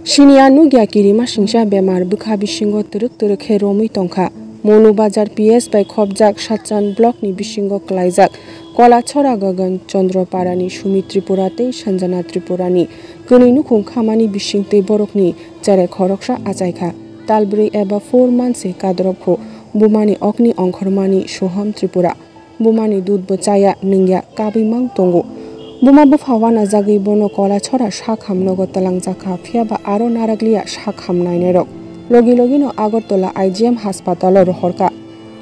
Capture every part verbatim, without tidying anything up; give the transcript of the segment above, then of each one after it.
Siniya nugya kirima singsa bemar bwkha bisingo twrwk twrwk khe romwi tongkha. Monu Bazar P S bai khopjak Satchan block ni bisingo kwlaijak Kolachora Gagan Chandra Parani Sumit Tripura tei Sanjana Tripura ni kwnwi nukhung khamani bisingtwi borokni cherai khoroksa achaikha. Talbrwi eba four months se kadrop kho bumani okni ongkhormani Soham Tripura. Bumani dudbo chaya, nungya, kabwi mang tongo. Buma bupha wanajagwi bono Kolachora sak hamnogo twlangjakha, phiyaba aro narakliya sak hamnainairok. Logi logino Agartala I G M haspatalo rohorkha.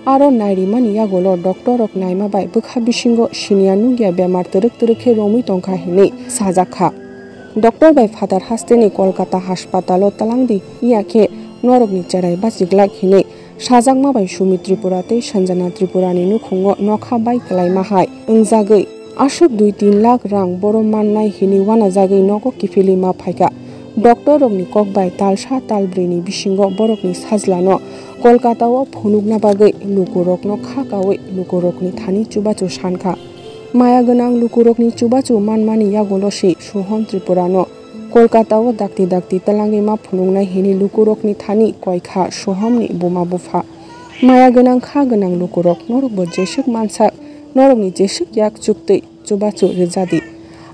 Aro nairimani yagulo doctor rok naima bai bwkha bisingo siniya nugya bemar twrwk twrwk khe romwi tongkha hinwi sajakha. Doctor bai phatar hasteni Kolkata haspatalo twlangdi, iya khe norokni cherai bachiglak hinwi sajakma bai Sumit Tripura tei Sanjana Tripurani nukhungo nokha bai kwlaima hai wngjagwi aswk dui tin lakh rang boro mannai hinwi wanajagwi nogo kiphilwi ma phaikha. Doctor rokni kok bai talsa talbrwini bisingo borokni sajlano Kolkatao phunukna bagwi lukurokno kha kaui lukurokni thani chubachu sankha. Maya gwnang lukurokni chubachu manmani yagulo se Soham Tripurano Kolkatao dakti dakti twlangwi ma phunuknai hinwi lukurokni thani koikha Sohamni buma bupha. Maya gwnang kha gwnang lukurok, norokbo jeswk mansak, norokni jeswk yak chuktwi chubachu rwjadi.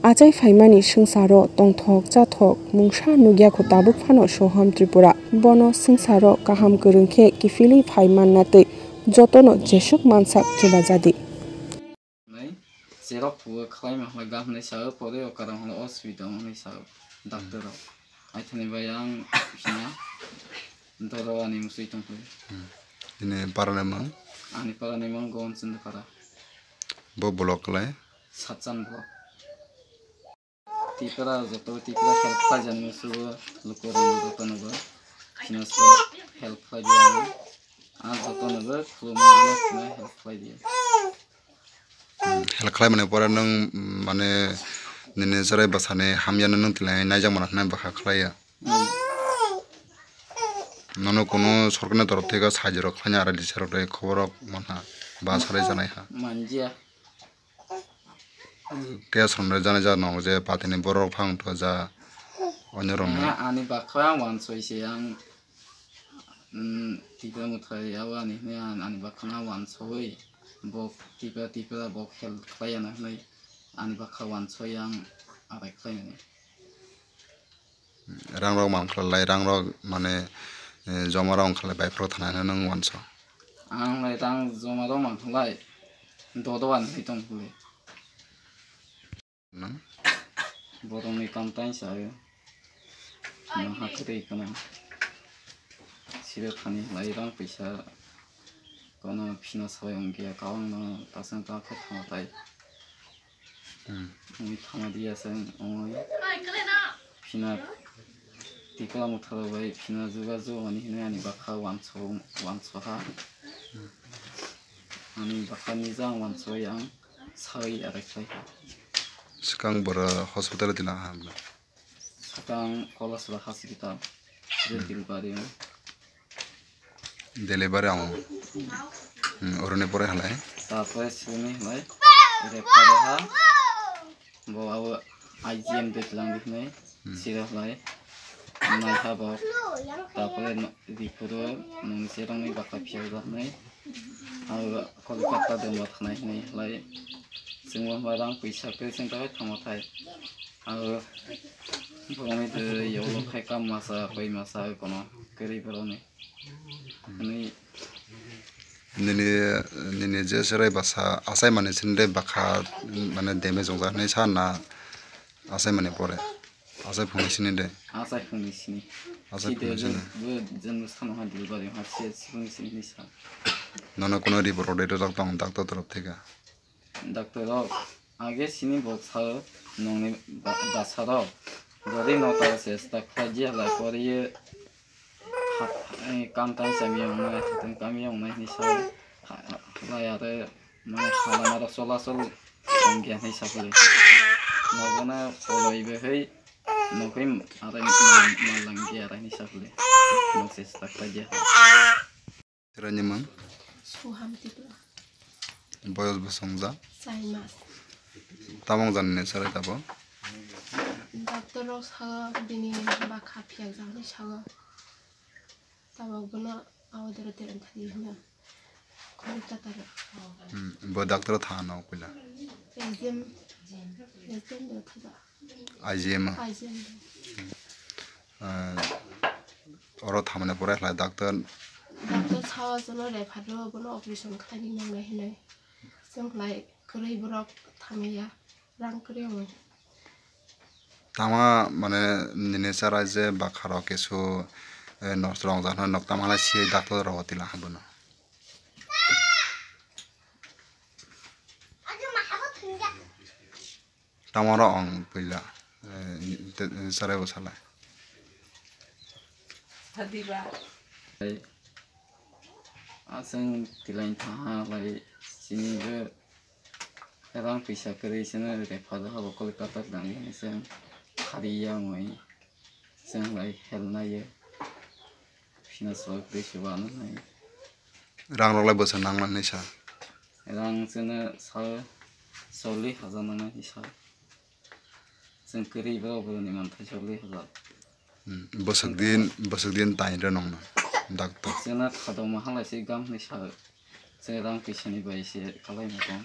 Achai phaimani swngcharo tongthok chathok mungsa nukya kho tabuk phano Soham Tripura. Bono swngcharo kaham kwrwng khe kiphilwi phai manna twi jotono jeswk mansak chubajadi. Nai, cherok phuo khlai ma hwnwi gam hwnwi sao, pore o karam hwnwi o sui tong hwnwi sao, doctor rok. Aithani bai ang hina doro ani musui tong phai. Hmm. Ini para ni mang? Ani para ni mang Gon Chindupara. Bo block lai? Satchan block. Tipra joto Tipra help khlai jani musugo lukurok joto nogo. Hina so help khlai di ang. Ang joto nogo khuluma ano hina help khlai di. Hmm, help khlai mani pore nwng, mm, mane nini cherai bwsani hamyano nwng tini naijak mano hwnwi bwkha khlai ya. Hmm. Nono kunu sorkarni torof theke sajorok khlaina aro disarok tei khoborok manha ba sarai janai ha. Manjia. Khe sonre janai ja nong je patini borok phang to ja onyo rong. Ha, ani bakha wansoi se ang. Mm, Tipra Mothai abo ani hwnwi an-, ani bakha na wansoi, bok Tipra, Tipra bok help khlai ya na hwnwi ani bakha wansoi ang arai khlai mani. Rang rok mang khlai lai, rang rok mane, eh, joma rok wng khlai bai phoro thana hwnwi nwng wanso. Ang lai rang joma rok mang khlai, dodo ani hwnwi tong khlai. Nang? Borokni kam tang sa o. Nang ha kwrwi kheno. Siro thani lai rang pisa kono phina sabai wngya kawang no tasang ta khe thangtai. Hmm. Umi thama diya sang umi. Phina Tipra Motharo bai phina juga ju ani hwnwi ani bakha wanso, wanso ha. Hmm. Ani bakha ni jang wanso yang. Sawi arai khlai kha. Swkang bwrwi hospital o tila ha bwla? Swkang Kolasra hospital. Hmm. Delivery o. Delivery o. Hmm, oroni pore halai? Tapore sini halai. Refer ha. Bo abo I G M de tlang di halai. Hmm. Sira halai. Nai ha bo. Tapore no, di puro nung serong ni bakha phiya halai. Abo Kolkata de mo thanai hinwi halai. Chwngbo hwnba rang puisa kwrwi chwng takhai thangma thai. Abo borokni twi yolo khai kam masa, koi masa, kono kwrwi borokni. Hwnwi nini, nini je cherai bwsa achai mani sini de bakha, mane damage wngjak hinwi sa na achai mani pore? Achai phungni sini de? Achai phungni sini. Achai phungni sini. Bo jeng bwsano ha delivery ha se sibung sini sa. Nono kuno report order rok tong doctor torof theke? Doctor rok age sini bok sao nongni ba-, bwsa rok. Jodi no ta se sta khlai di halai pore ye ha, ha, eh, kam tang sami yong nai, hatang kam yong nai hinwi sao. Ha, ha, halai are mane halama rok chola chol tong khe hinwi sa phuli. Nogo na poloi behai nokoi arai ma, ma lang khe arai hinwi sa phuli. Nok se sta khlai di halai. Sirani mang? Soham Tripura. Boyos bosong ja? Sai mas. Tamong jani ne sarai tabo? Doctor rok sao bini bakha phiyakjaknai sao. Tabok bono aodoro teran thadi hino. Kolkata ro. Hmm, bo doctor thano puila. Exam. Exam do thada. I G M. I G M. Ah, oro thamani pore khlai doctor. Doctor sao jono refer ro bono operation khlaini nangnai hinoi. Chwng khlai kwrwi borok thamaya. Rang kwrwi wng. Tama mane nini chara je bakha rok kesu, eh, nosto rong jakna nok tama lai si doctor rok tila habono. Tama ro ong puila, eh, te, chara bo salai. Sadiba. Aswng tilai thaha lai sini je Rang pisa kwrwi chwngno refer rwha bo Kolkata tangwi chwng khariya wngwi chwng lai helnaio. Phina sok tei chuba nwnai. Rang rok lai bwswk nangmani sa? Rang chwngno sa chollish hajar nangnai sa. Chwng kwrwi borok boroni manthai chollish hajar. Hmm, bwswk din, bwswk din tain rw nongno doctor. Chwngno khadokma halai se gam hinwi sa. Chwng rang pisani bai se kalai mokon.